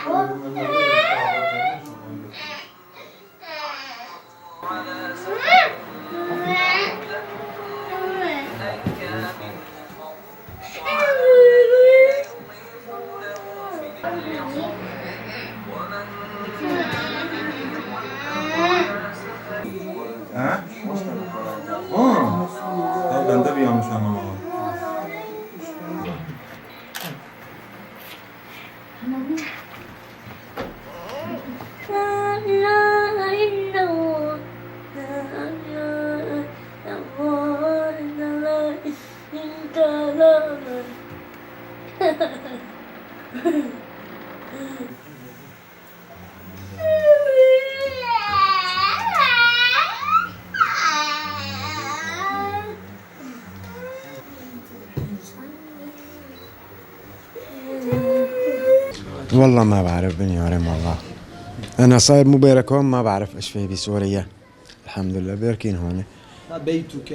He? Aa. Ya bende bir yanlış anlama var. لا إله إلا الله، لا إله إلا الله، لا إله والله ما بعرف بنيارم، والله انا صاير مبارك هون، ما بعرف ايش في بسوريا. الحمد لله باركين هون. بيتك؟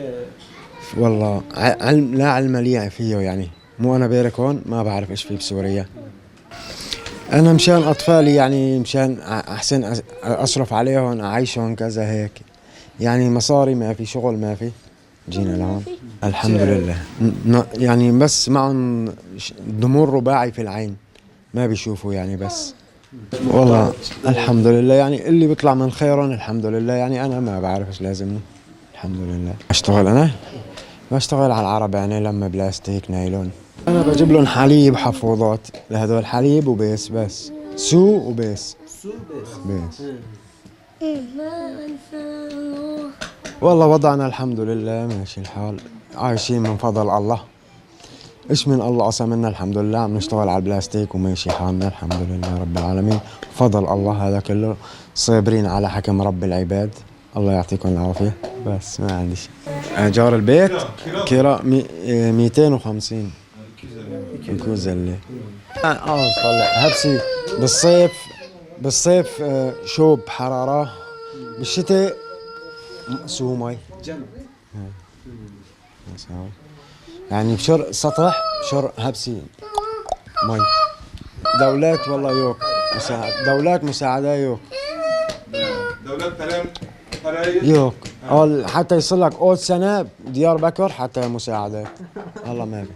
والله علم لا علم لي فيه، يعني مو انا بارك هون، ما بعرف ايش في بسوريا. انا مشان اطفالي، يعني مشان احسن اصرف عليهم، اعيشهم كذا هيك، يعني مصاري ما في، شغل ما في، جينا لهون الحمد لله. يعني بس معهم ضمور رباعي في العين، ما بيشوفوا يعني، بس والله الحمد لله، يعني اللي بيطلع من خيرهم الحمد لله. يعني انا ما بعرف ايش لازمني، الحمد لله. اشتغل انا بشتغل على العرب، يعني لما بلاستيك نايلون. انا بجيب لهم حليب، حفوضات لهدول، حليب وبيس، بس su وبيس. Su بس. بيس. ما أنسى الله. والله وضعنا الحمد لله ماشي الحال، عايشين من فضل الله، ايش من الله قسم لنا، الحمد لله. عم نشتغل على البلاستيك وماشي حالنا الحمد لله رب العالمين، فضل الله هذا كله، صابرين على حكم رب العباد. الله يعطيكم العافية، بس ما عندي شيء. ايجار البيت كراء 250 250. طلع هبسي بالصيف، بالصيف شوب حرارة، بالشتاء su مي. جنب. يعني بشر سطح بشر هبسي مي. دولات والله yok مساعد، دولات مساعدة yok. Devlet parayı yok. حتى يصير لك أول سنة ديار بكر حتى مساعدات، والله ما في.